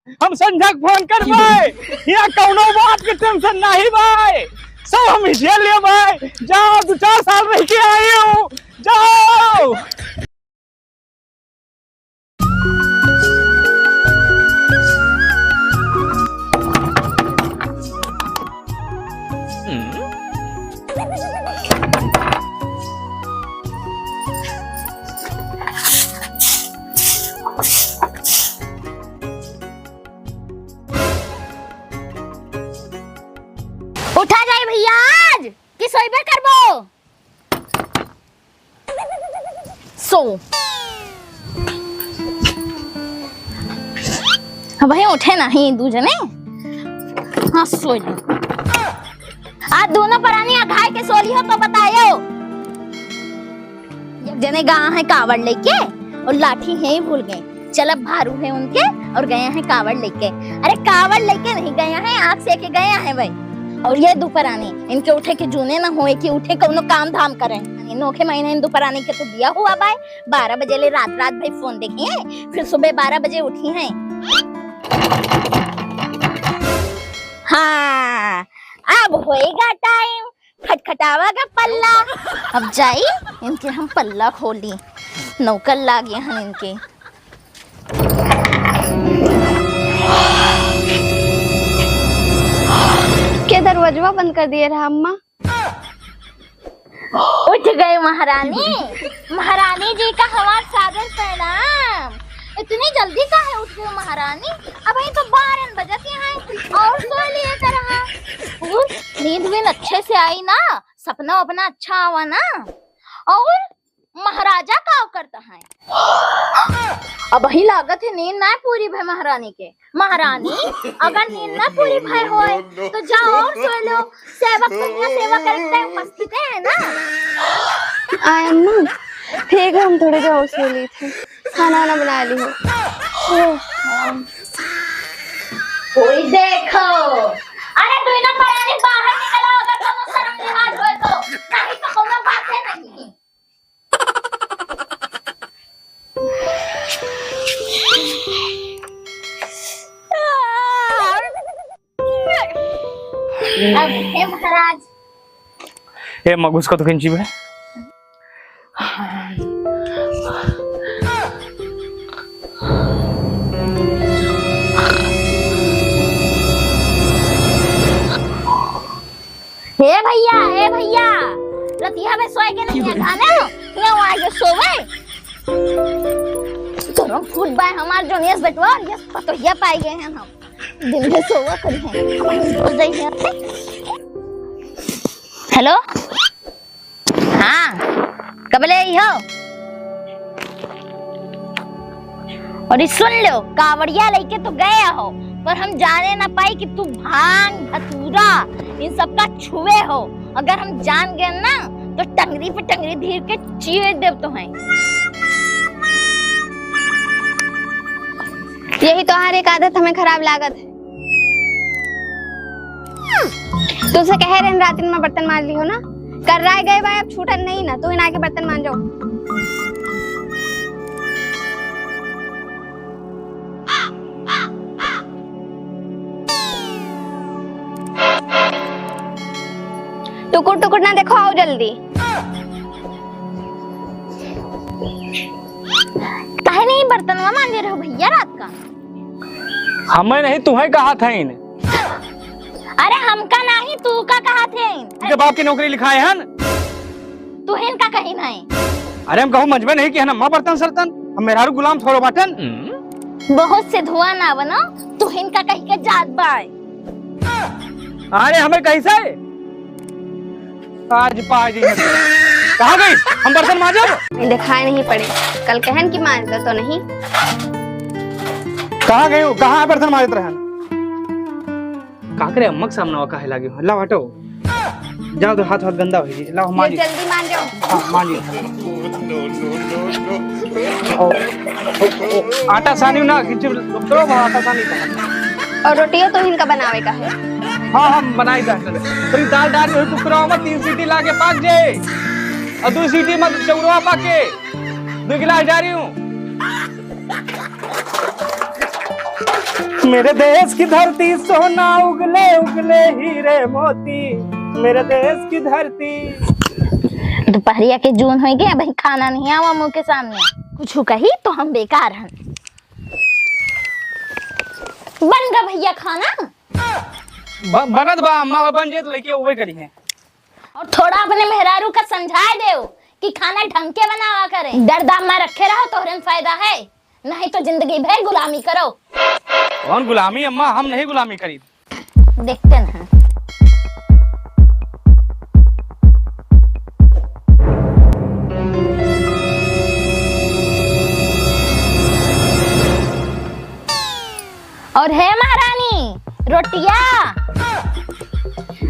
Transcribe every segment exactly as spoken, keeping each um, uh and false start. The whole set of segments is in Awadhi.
हम संझा के फोन करबे। यहाँ कौनो बात के टेंशन नहीं भाई, सब हम झेल लेबे। जाओ, दो चार साल रह के आए हो, जाओ। उठा जाई भइया आज, कि सोइबे करबो? सो। अबहीं उठे नहीं दू जने। हाँ, सोइ ले। आज दोनों परानी अघाय के सोली हो तो बतायो। एक जने गा है कावड़ लेके और लाठी है ही भूल गए। चलब भारू है उनके और गया है कावड़ लेके। अरे कावड़ लेके नहीं गया है, आग सेके गया है भाई। और ये दुपरानी इनके उठे के जूने ना होए कि उठे कौनो काम धाम करें। नोखे महीने इन दुपरानी के तो बिया हुआ बाय, बारह बजे ले रात रात भाई फोन देखे हैं, फिर सुबह बारह बजे उठी हैं। हाँ, अब होएगा टाइम, खटखटावा का पल्ला। अब जाई, इनके हम पल्ला खोली, नौकर लागे हैं इनके। के दरवाजवा बंद कर दिए रहा अम्मा? उठ गए महारानी। महारानी जी का हमार सादर प्रणाम। इतनी जल्दी काहे उठ गए महारानी? अबहीं तो बारह बजत हैं और सो लिए तरह। और नींद वींद अच्छे से आई ना, सपना वपना अच्छा आवा ना। और महाराजा का करता है? अबहीं लागत है नींद ना पूरी भय महारानी के। महारानी, अगर नींद ना पूरी भय होए, तो जाओ और सो लो। सेवक कन्या सेवा करे के टाइम उपस्थित है ना? आय अम्मा, ठीक है, हम थोड़ी देर और सो ली थी, खाना वाना बना ली हो। कोई देखो, अरे दुइना परानी बाहर निकलो, अगर तुम शर्म लिहाज होए तो, नहीं तो कोनो बात है नहीं। अब हे महाराज। ए, मगुस का तो खिंची बे। हे भइया, हे भइया, रतिया में सोए के नहीं है, जाने हो? ये वहाँ ये सोवे। तो फूट बाय हमार जो नेस बेटवा, ये पतोहिया पाए गए हैं हम। दिन में सोवा करी हैं। बोल रही है। हेलो? हाँ, कबले आई हो? और ये सुन लो, कावड़िया लेके तो गए हो, पर हम जाने ना पाई कि तू भांग, धतूरा, इन सब का छुए हो। अगर हम जान गए ना, तो टंगरी पे टंगरी धीर के चीर देब तो हैं। यही तो हर एक आदत हमें खराब लागत है। तुझसे कहे रहन रात दिन में बर्तन मांज ली हो ना, कर राय गए भाई, अब छूटन नहीं ना, तू इना के बर्तन मांजो। टुकुर टुकुर ना देखो, आओ जल्दी। काहे नहीं बर्तनवा मांजे रहो भइया रात का? हमें नहीं, तुहें कहा था इन। अरे हमका नहीं, तू का कहा थे इन? इनके बाप की नौकरी लिखाए हन। तुहिन का कही नहीं। अरे हम कहूँ मंजबे नहीं कि हन अम्मा बर्तन सर्तन, हम मेहरारू गुलाम थोड़ो बाटन। बहुत से धुआं ना बनो, तुहिन का कही के जात बाय। अरे हमें कैसे? आज पाजी है। कहाँ गई? हम बर्तन मांजब। दिखाई नहीं पड़े। कल कहन कि मांज दो तो नहीं। कहाँ गई हो? कहाँ बर्तन मांजत रहन? का करे अम्मा के सामने काहे लागे हो? लाओ हटो। जाओ तो हाथ, हाथ गंदा हो जी। लाओ ये मांजी। जल्दी मांजो। हाँ, मांजी। ओ, ओ, ओ, आटा सानी ना, कि चिप-, तो वहाँ आटा सानी का। और रोटियों तो इनका बनावे का है। हाँ, हम बनाई दा। तो ये दाल डाल के कुकरवा में तीन सीटी लागे पाक जाए। और दो सीटी में चौरवा पाके। दो गिलास जा रही हूँ। मेरे देश की धरती सोना उगले उगले हीरे मोती, मेरे देश की धरती। दुपहरिया के जून होई गए, अबहीं खाना नहीं आवा मुँह के सामने। कुछ कही तो हम बेकार हन। बन गा भइया खाना? ब-, बनत बा अम्मा, बन जाए तो लइके उबे करी है। और थोड़ा अपने मेहरारू का समझाए देउ कि खाना ढंग के बनावा करे। डर दाम में रखे रहो, तोहरे में फायदा है, नहीं तो जिंदगी भर गुलामी करो। कौन गुलामी अम्मा, हम नहीं गुलामी करी। देखते हैं। और हे महारानी, रोटिया।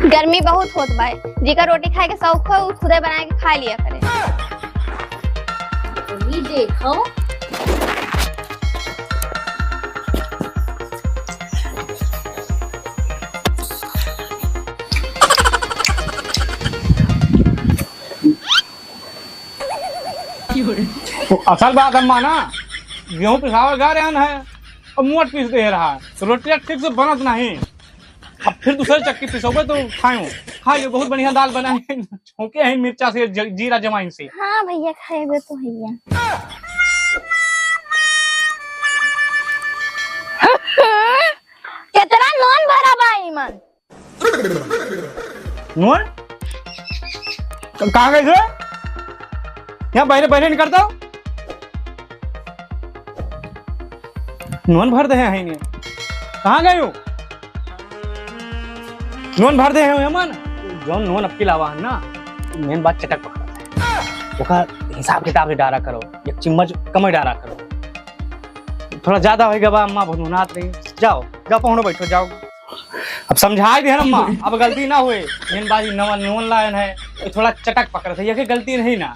गर्मी बहुत होत बा, जेकर रोटी खाए के शौक हो, उ खुदे बनाए के खा लिया करे। ये देखो। तो असल बात अम्मा ना, गेहूं पिसावे गा रहन है और मोट पीस दे रहा है, तो रोटिया ठीक से बनत नहीं। अब फिर दूसरे चक्की पिसोबे तो खायो, खाइयो, बहुत बढ़िया दाल बना है, छौंके है मिर्चा से, ज-, जीरा जमाइन से। हाँ भइया, खाएबे तो भइया। केतना नून भरा बा इमन? नून? क-, कहाँ गए थे? यहाँ बहरे, बहरे निकलता हो। नून भर दे हैं इन्हें। कहाँ गए हो? नून भर दे हैं, ये मन। जो नून अबकी लावा है ना, मेन बात चटक पकड़ा है। ओका हिसाब किताब से डारा करो, एक चम्मच कम डारा करो। थोड़ा ज्यादा होई गवा, अम्मा भुनभुनात रही। जाओ, जाओ, पहुनो बैठो, जाओ। अब समझाई दिहन अम्मा, अब गलती ना होए। मेन बात ई नवा नून लायन है, तो थोड़ा चटक पकड़त है, ये गलती नहीं ना।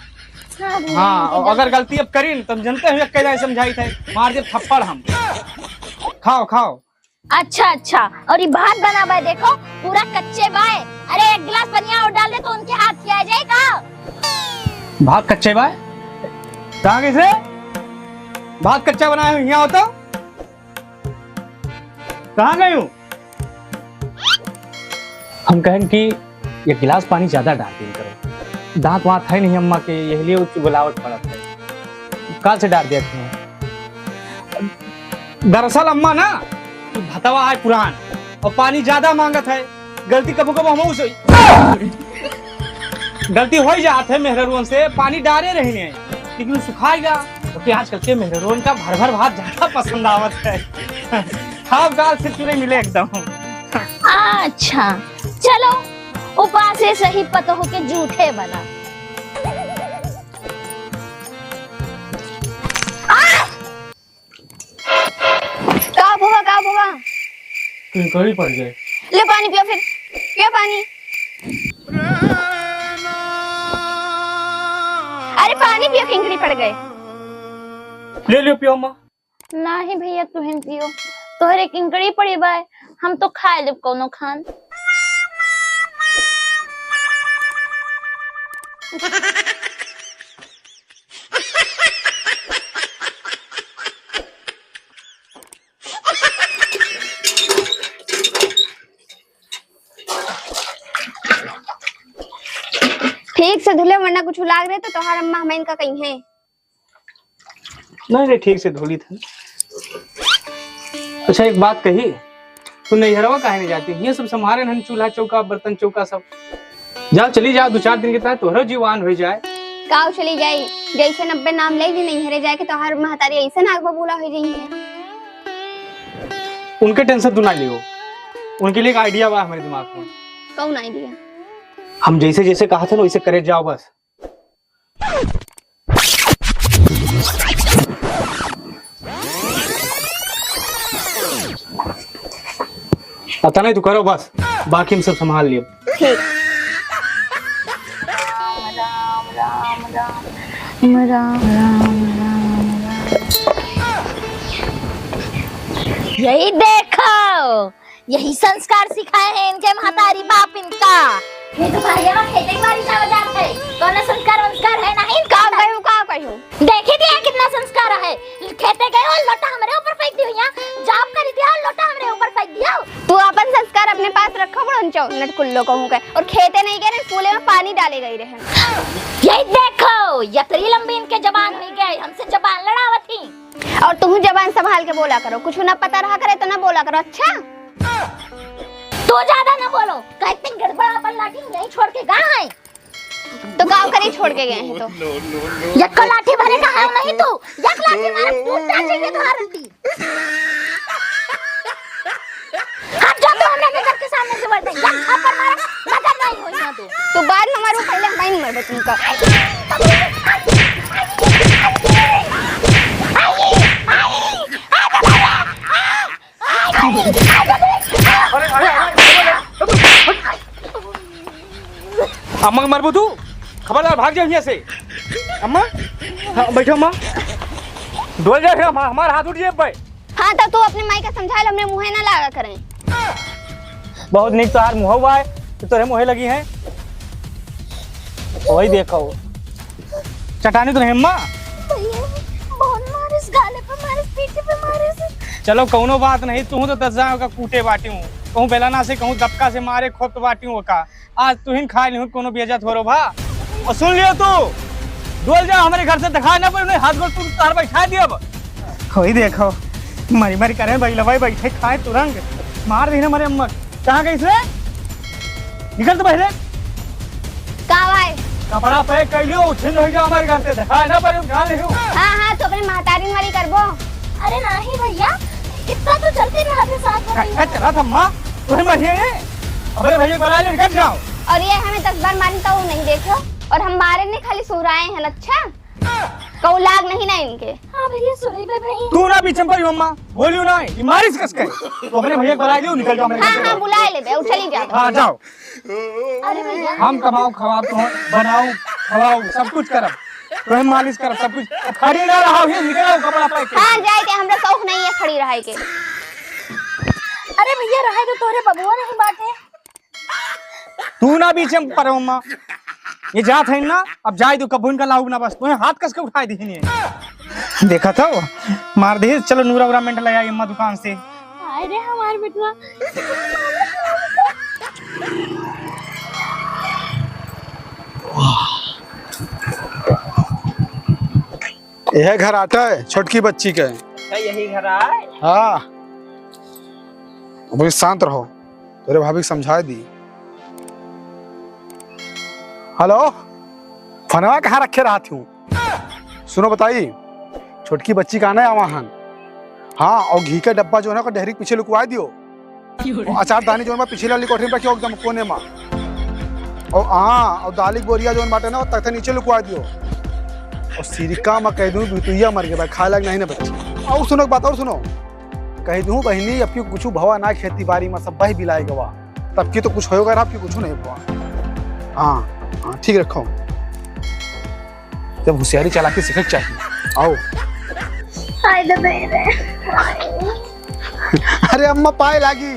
हाँ भैया, हाँ, हमके और अगर गलती गलती अब करीन, तो हम जनते हुए कैसे समझाई थे, मार दे थप्पड़ हम। खाओ, खाओ। अच्छा, अच्छा, और ये भात बनाबे देखो, पूरा कच्चे बाय। अरे, एक गिलास पनिया और डाल दे तो उनके हाथ खिया जाए का? भात कच्चे बाय? कहाँ गए रे? भात कच्चा बनाए हो, यहाँ हो तो? कहाँ गए हो? हम कहन कि एक गिलास पानी ज्यादा डाल दिया करो। दांत वांत है नहीं अम्मा के, यही लिए उच्च बुलावट पड़त है। काल से डाल दिया करो। दरअसल अम्मा ना, भतवा आए पुरान और पानी ज्यादा मांगत है। गलती कबो कबो हम उसे गलती हो ही जात है मेहररुअन से, पानी डारे रही है, लेकिन वो सुखाएगा। क्योंकि आजकल के मेहररुअन का भर भर भात ज्यादा पसंद आवत है। खाब गाल से चुरे मिले एकदम। अच्छा, चलो, उपासे सही पतोह के जूठे बना। आ! का भवा, का भवा? किंकरी पड़ गए। ले पानी पियो फिर, पियो पानी। अरे पानी पियो, किंकरी पड़ गए। ले लियो, पियो अम्मा। नाही भैया, तुहिन पियो, तोहरे किंकरी पड़ी बाय, हम तो खाए लेब कौनो खान। ठीक से धुले, वरना कुछ लाग रहे तो तोहार अम्मा हमें इनका कहीं है। नहीं, नहीं, ठीक से धुली था। अच्छा, एक बात कही, तू नैहरवा काहे नहीं जाती? ये सब संभारे हन, चूल्हा चौका, बर्तन चौका सब। जाओ, चली जाओ, दो चार दिन के तहत तोहरो जीवान हो जाए। काव चली जाई? जैसे नब्बे नाम ले ली नैहरे जाए के, तोहार महतारी ऐसे नाक बबूला हो जाई है। उनके टेंशन तू ना लियो, उनके लिए एक आइडिया बा हमारे दिमाग में। कौन आइडिया? हम जैसे जैसे कहा था ना, वैसे करे जाओ बस। पता नहीं, तू करो बस, बाकी हम सब संभाल लियो। ठीक। राम, राम, राम, राम, राम, राम, राम। यही देखो, यही संस्कार सिखाए हैं इनके महतारी बाप इनका। ये तो भाई, यहाँ खेते बाड़ी जावा जात है, कौनो संस्कार वंस्कार है नहीं इनका। का कहू का, कहियो। देखी दिया कितना संस्कार है, खेते गए और लोटा हमरे ऊपर फेंक दियो, यहाँ जॉब करी दिया और लोटा हमरे ऊपर फेंक दियो। तू अपन संस्कार अपने पास रखो, बड़न चौ नटकुल्लो कहूँ के, और खेते नहीं गए ना, फूले में पानी डाले गई रहे। यही देखो, यतरी लंबी इनके जबान हुई गए, हमसे जबान लड़ावत ही। और तुहू जबान संभाल के बोला करो, कुछ ना पता रहा करे तो ना बोला करो, अच्छा? तू ज्यादा ना बोलो, कहते गड़बड़ा अपन लाठी यहीं छोड़ के गा है। तो गाँव करे छोड़ के गए हैं तो। यक्को लाठी भरे का है नहीं तू, यक लाठी मारे टूट जाए चाहिए तुम्हारा रंडी। हट जा तू हमरे नजर के सामने से, बोल दे, यक थप्पड़ मारे, नजर नहीं होई ना तू। तू बाद में मारू, पहले हम नहीं मरबे तुमका। अरे, अरे, अरे, अरे, अरे, अम्मा के मारबू तू? खबरदार, भाग जा यहाँ से। अम्मा, हाँ, बैठो अम्मा। डोल जा, हमार, हमार हाथ उठ जाए भाई। हाँ, तो तू अपने माई का समझा लो, हमरे मुँहे ना लागा करें। बहुत नीक तोहार मुँह हुआ है, तो तोरे मुँहे लगी है। वही देखो। चटानी तो नहीं अम्मा? भैया, बहुत मारिस, गाले पे मारिस, पीठी पे मारिस। चलो, कौनो बात नहीं, तू तो दस जाओ का कूटे बाटी हूँ, कहूँ बेलाना से, कहूँ दबका से मारे, खोप बाटी हूँ का। आज तू ही खाए नहीं, कोनो बेइज्जत हो रो भा। और सुन लियो तू, डोल जा, हमारे घर से दिखाए ना पड़े, उन्हें हाथ गोड़ तू तार बैठा दिया अब। वही देखो, मरी मरी करे बैलवा, बैठे खाए तुरंग, मार दी ना मरे अम्मा। कहाँ गई से? निकल तो बहरे। का भाई? कपड़ा पैक कर लियो, उठिन हो जा हमारे घर से, दिखा ना पर उठा ले हो। हाँ, हाँ, तो अपने महतारी वाली करबो। अरे नहीं भैया, इतना तो चलते रहा थे साथ में। अच्छा, चला था माँ, तुम्हें मरिए ये। अबे भैया बुला ले, निकल जाओ। और ये हमें दस बार मारी तो वो नहीं देखो, और हम मारे नहीं, खाली सुहराए हैं, अच्छा? कहूँ लाग नहीं ना इनके। हाँ भैया, sorry बे भैया। तू ना बीच में पड़ी अम्मा, बोलियो ना, ये मारिस कस के। तो अपने भैया को बुला लियो, निकल जाओ मेरे हाँ, घर से। हाँ, बुला ले बे, और चली जाओ। हाँ, जाओ। अरे भैया। हम कमाओ, खवाओ, तो बनाओ, खवाओ, सब कुछ करब। तो हम मालिश करब, सब कुछ। खड़ी ना रहो, ये निकलो कपड़ा पहन के। हाँ, जाए के, हमरा शौक नहीं है खड़ी रहे के। अरे भैया, रहे तो तोरे बबुआ नहीं बाटे। तू ना बीच में पड़ो अम्मा। ये जात है ना, अब जाए दो, कबून का लाऊ ना बस, तुम्हें हाथ कस के उठाए दी नहीं। देखा था वो, मार दे, चलो नूरा उरा मेंट ले आई अम्मा दुकान से। हाय रे हमार बेटवा। यह घर आटा है छोटकी बच्ची के। अच्छा, यही घर आए? हाँ। अभी शांत रहो, तेरे भाभी के समझाए दी। हेलो, फोनवा कहाँ रखे रहत हूँ? सुनो बताई, छोटकी बच्ची का आना है वहाँ। हाँ, और घी का डब्बा जो है ना, ओकर डेहरी के पीछे लुकवा दियो। और अचार दानी जौन बा पिछले वाली कोठरी में रखियो एकदम कोने में। और हाँ, और दाली के बोरिया जौन बाटे ना, वो तख्ते नीचे लुकवा दियो। और सिरका में कह दूँ, बिटुइया मर गया भाई, खाए लायक नहीं ना बच्ची। और सुनो एक बात और सुनो, कह दूँ बहिनी, अब की कुछ भवा ना खेती बाड़ी में, सब बह बिलाए गवा। तब की तो कुछ होएगा, अब की कुछ नहीं भवा। हाँ, हाँ, ठीक रखो। जब होशियारी चालाकी सीखे के चाहिए। आओ। हाय दे बे रे। अरे अम्मा पाए लागी।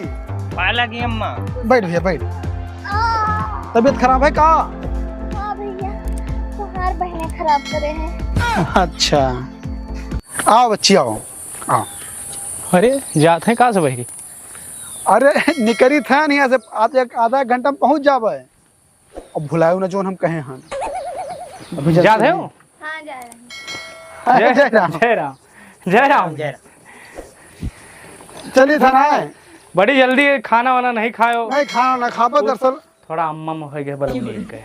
पाए लागी अम्मा। बैठ भैया बैठ। तबीयत खराब है का? हाँ भैया, तुम्हार बहने खराब करे हैं। अच्छा, आओ बच्ची आओ, आओ। अरे जात है का से भाई? अरे निकरी था नहीं, आज एक आधा घंटा में पहुँच जाबे। अब भुलायो ना जोन हम कहे हन। अभी जात है वो? हाँ, जा रहे हैं। अरे, जय जय राम। जय राम। जय राम। जय राम। चलिए थाना है। बड़ी जल्दी खाना वाना नहीं खायो। नहीं खाना ना खाबो दरअसल। थोड़ा अम्मा में हो गए बलम मिल के।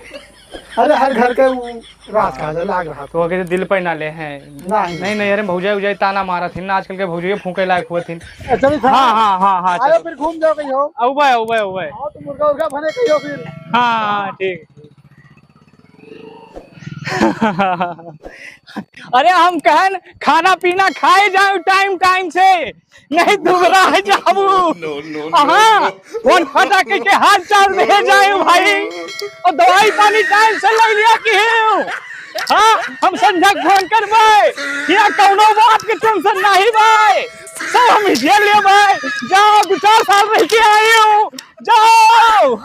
अरे हर घर के वो राज का है, लाग रहा। तो के दिल पे ना ले हैं। नहीं। नहीं, नहीं, अरे भौजाई उजाई ताना मारा थी ना, आजकल के भौजाई फूंके लायक हुए थी। चलिए थाना। हाँ, हाँ, हाँ, हाँ, आयो चलो। फिर घूम जाओ कहीं हो। अउबे, अउबे, अउबे। हाँ, तो मुर्गा उर्गा बने कहीं हो फिर। हाँ, हाँ, ठीक। अरे हम कहन खाना पीना खाए जाओ टाइम टाइम से, नहीं दुबरा है जाबू। हाँ, फोन फटा के, के हाल चाल दे जाए भाई, और दवाई पानी टाइम से ले लिया कि हाँ, हम संझा फोन करबे, यहाँ कौनो बात के टेंशन नहीं भाई, सब हम झेल लेबे। जाओ, दो चार साल रह के आए हो, जाओ।